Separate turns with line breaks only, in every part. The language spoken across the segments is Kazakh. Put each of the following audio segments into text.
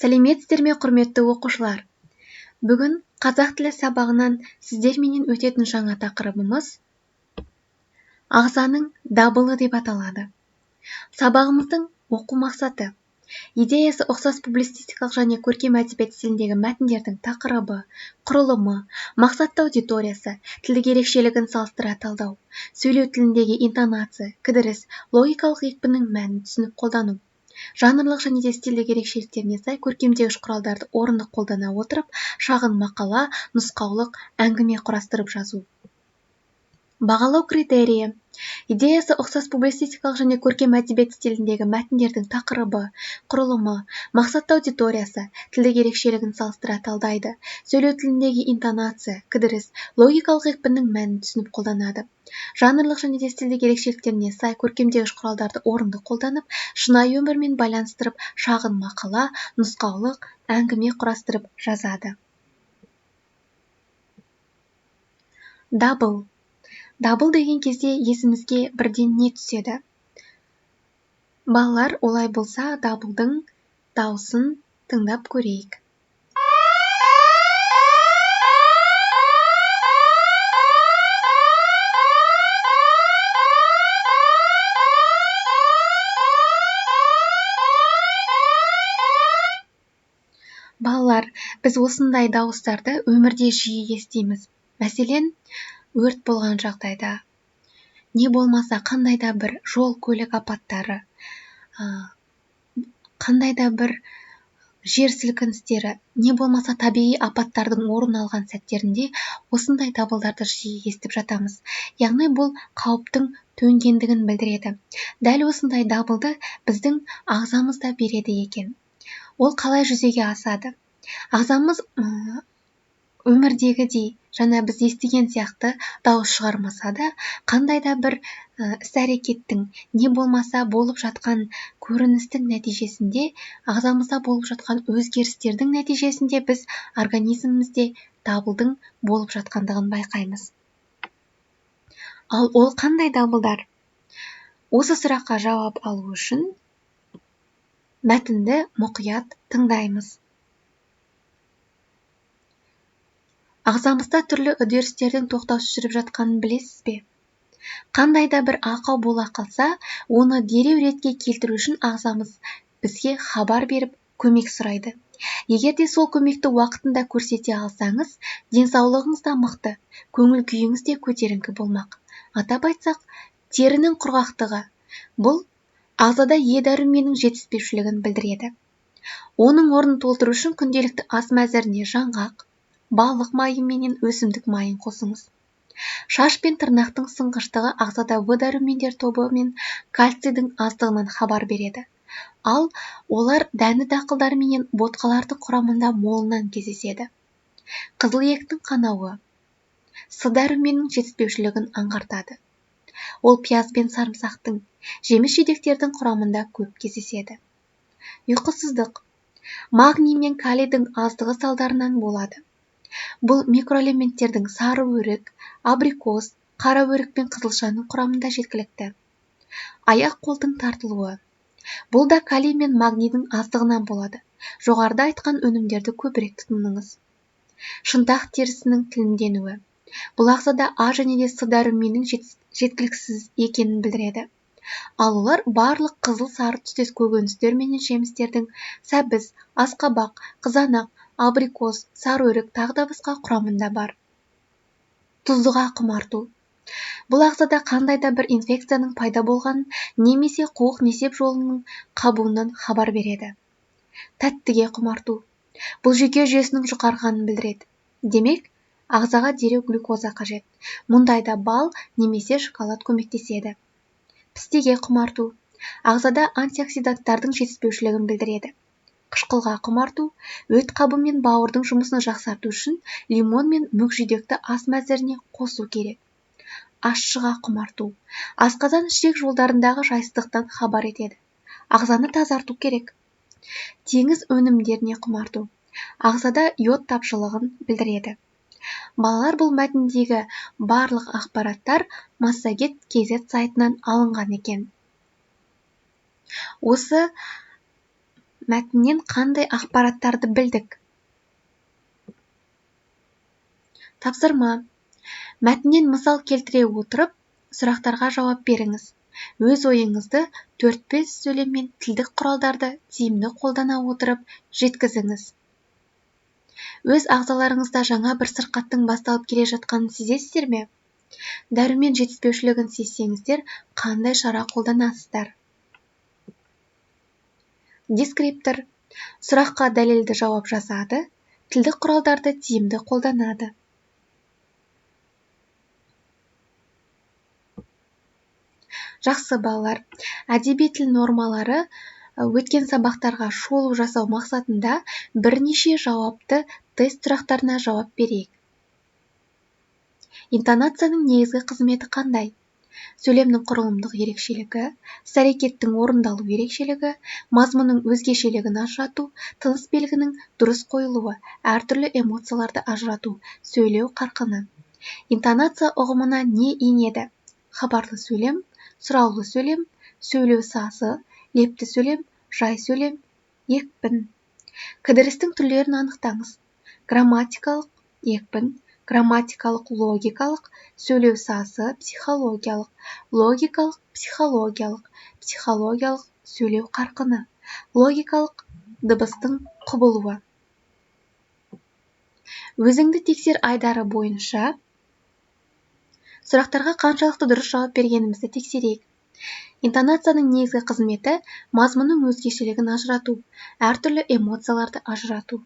Сәлеметсіздер ме, құрметті оқушылар! Бүгін қазақ тілі сабағынан сіздерменен өтетін жаңа тақырыбымыз ағзаның дабылы деп аталады. Сабағымыздың оқу мақсаты: идеясы ұқсас публицистикалық және көркем әдебиет стиліндегі мәтіндердің тақырыбы, құрылымы, мақсатты аудиториясы, тілдік ерекшелігін салыстыра талдау, сөйлеу тіліндегі интонация, кідіріс, логикалық екпіннің мәнін түсініп қолдану, жанрлық және де стильдік ерекшеліктеріне сай көркемдегіш құралдарды орынды қолдана отырып, шағын мақала, нұсқаулық, әңгіме құрастырып жазу. Бағалау критерийі: идеясы ұқсас публицистикалық және көркем әдебиет стиліндегі мәтіндердің тақырыбы, құрылымы, мақсатты аудиториясы, тілдік ерекшелігін салыстыра талдайды, сөйлеу тіліндегі интонация, кідіріс, логикалық екпіннің мәнін түсініп қолданады, жанрлық және де стильдік ерекшеліктеріне сай көркемдегіш құралдарды орынды қолданып, шынайы өмірмен байланыстырып, шағын мақала, нұсқаулық, әңгіме құрастырып жазады. Дабыл. Дабыл деген кезде есімізге бірден не түседі? Балалар, олай болса, дабылдың даусын тыңдап көрейік. Балалар, біз осындай дауыстарды өмірде жиі естиміз. Мәселен, өрт болған жағдайда, не болмаса қандай да бір жол көлік апаттары, қандай да бір жер сілкіністері, не болмаса табиғи апаттардың орын алған сәттерінде осындай дабылдарды жиі естіп жатамыз. Яғни бұл қауіптің төнгендігін білдіреді. Дәл осындай дабылды біздің ағзамыз да береді екен. Ол қалай жүзеге асады? Ағзамыз өмірдегідей, жаңа біз естіген сияқты дауыс шығармаса да, қандай да бір іс-әрекеттің, не болмаса болып жатқан көріністің нәтижесінде, ағзамызда болып жатқан өзгерістердің нәтижесінде біз организмімізде дабылдың болып жатқандығын байқаймыз. Ал ол қандай дабылдар? Осы сұраққа жауап алу үшін мәтінді мұқият тыңдаймыз. Ағзамызда түрлі үдерістердің тоқтаусыз жүріп жатқанын білесіз бе? Қандай да бір ақау бола қалса, оны дереу ретке келтіру үшін ағзамыз бізге хабар беріп, көмек сұрайды. Егер де сол көмекті уақытында көрсете алсаңыз, денсаулығыңыз да мықты, көңіл күйіңіз де көтеріңкі болмақ. Атап айтсақ, терінің құрғақтығы бұл ағзада Е дәруменінің жетіспеушілігін білдіреді. Оның орнын толтыру үшін күнделікті ас мәзіріне жаңғақ, балық майы менен өсімдік майын қосыңыз. Шаш пен тырнақтың сынғыштығы ағзада В дәрумендер тобы мен кальцийдің аздығынан хабар береді. Ал олар дәнді дақылдар менен ботқалардың құрамында молынан кездеседі. Қызыл иектің қанауы С дәруменінің жетіспеушілігін аңғартады. Ол пияз бен сарымсақтың, жеміс жидектердің құрамында көп кездеседі. Ұйқысыздық магний мен калийдің аздығы салдарынан болады. Бұл микроэлементтердің сары өрік, абрикос, қара өрік пен қызылшаның құрамында жеткілікті. Аяқ қолдың тартылуы. Бұл да калий мен магнийдің аздығынан болады. Жоғарыда айтқан өнімдерді көбірек тұтыныңыз. Шынтақ терісінің тілімденуі. Бұл ағзада А және де С дәруменінің жеткіліксіз екенін білдіреді. Ал олар барлық қызыл сары түстес көкөністер менен жемістердің, сәбіз, асқабақ, қызанақ, абрикос, сары өрік тағы да басқа құрамында бар. Тұздыға құмарту. Бұл ағзада қандай да бір инфекцияның пайда болғанын немесе қуық несеп жолының қабуынан хабар береді. Тәттіге құмарту. Бұл жүйке жүйесінің жұқарғанын білдіреді. Демек, ағзаға дереу глюкоза қажет. Мұндайда бал немесе шоколад көмектеседі. Пістеге құмарту. Ағзада антиоксиданттардың жетіспеушілігін білдіреді. Қышқылға құмарту, өт қабы мен бауырдың жұмысын жақсарту үшін лимон мен мүк жидекті ас мәзіріне қосу керек. Ащыға құмарту. Асқазан ішек жолдарындағы жайсыздықтан хабар етеді. Ағзаны тазарту керек. Теңіз өнімдеріне құмарту. Ағзада йод тапшылығын білдіреді. Балалар, бұл мәтіндегі барлық ақпараттар Массагет KZ сайтынан алынған екен. Осы Мәтіннен қандай ақпараттарды білдік? Тапсырма. Мәтіннен мысал келтіре отырып, сұрақтарға жауап беріңіз. Өз ойыңызды 4-5 сөйлеммен тілдік құралдарды тиімді қолдана отырып жеткізіңіз. Өз ағзаларыңызда жаңа бір сырқаттың басталып келе жатқанын сезесіздер ме? Дәрумен жетіспеушілігін сезсеңіздер, қандай шара қолданасыздар? Дескриптор. Сұраққа дәлелді жауап жазады, тілдік құралдарды тиімді қолданады. Жақсы, балалар, әдеби тіл нормалары өткен сабақтарға шолу жасау мақсатында бірнеше жауапты тест сұрақтарына жауап берейік. Интонацияның негізгі қызметі қандай? Сөйлемнің құрылымдық ерекшелігі, іс-әрекеттің орындалу ерекшелігі, мазмұнның өзгешелігін ажырату, тыныс белгінің дұрыс қойылуы, әртүрлі эмоцияларды ажырату, сөйлеу қарқыны. Интонация ұғымына не енеді? Хабарлы сөйлем, сұраулы сөйлем, сөйлеу сазы, лепті сөйлем, жай сөйлем, екпін. Кідірістің түрлерін анықтаңыз. Грамматикалық екпін, грамматикалық логикалық, сөйлеу сазы, психологиялық, логикалық, психологиялық, психологиялық сөйлеу қарқыны, логикалық дыбыстың құбылуы. Өзіңді тексер айдары бойынша сұрақтарға қаншалықты дұрыс жауап бергенімізді тексерейік. Интонацияның негізгі қызметі мазмұнның өзгешелігін ажырату, әртүрлі эмоцияларды ажырату.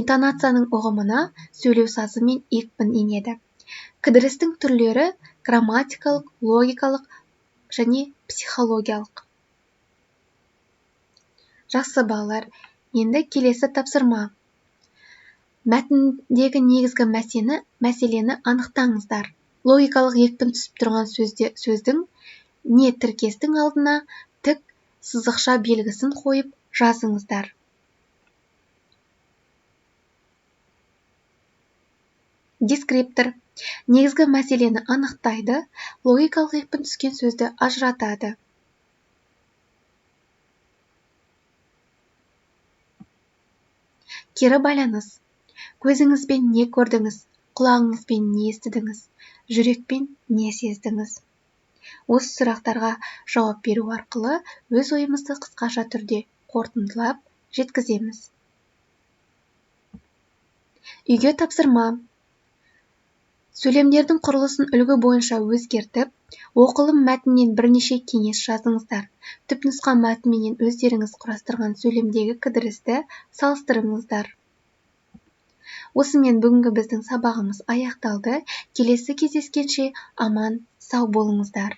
Интонацияның ұғымына сөйлеу сазы мен екпін енеді. Кідірістің түрлері грамматикалық, логикалық және психологиялық. Жақсы, балалар, енді келесі тапсырма. Мәтіндегі негізгі мәселені анықтаңыздар. Логикалық екпін түсіп тұрған сөздің не тіркестің алдына тік сызықша белгісін қойып жазыңыздар. Дескриптор негізгі мәселені анықтайды, логикалық екпін түскен сөзді ажыратады. Кері байланыс. Көзіңізбен не көрдіңіз, құлағыңызбен не естідіңіз, жүрекпен не сездіңіз? Осы сұрақтарға жауап беру арқылы өз ойымызды қысқаша түрде қорытындылап жеткіземіз. Үйге тапсырма. Сөйлемдердің құрылысын үлгі бойынша өзгертіп, оқылым мәтіннен бірнеше кеңес жазыңыздар. Түпнұсқа мәтінменен өздеріңіз құрастырған сөйлемдегі кідірісті салыстырыңыздар. Осымен бүгінгі біздің сабағымыз аяқталды. Келесі кездескенше аман сау болыңыздар.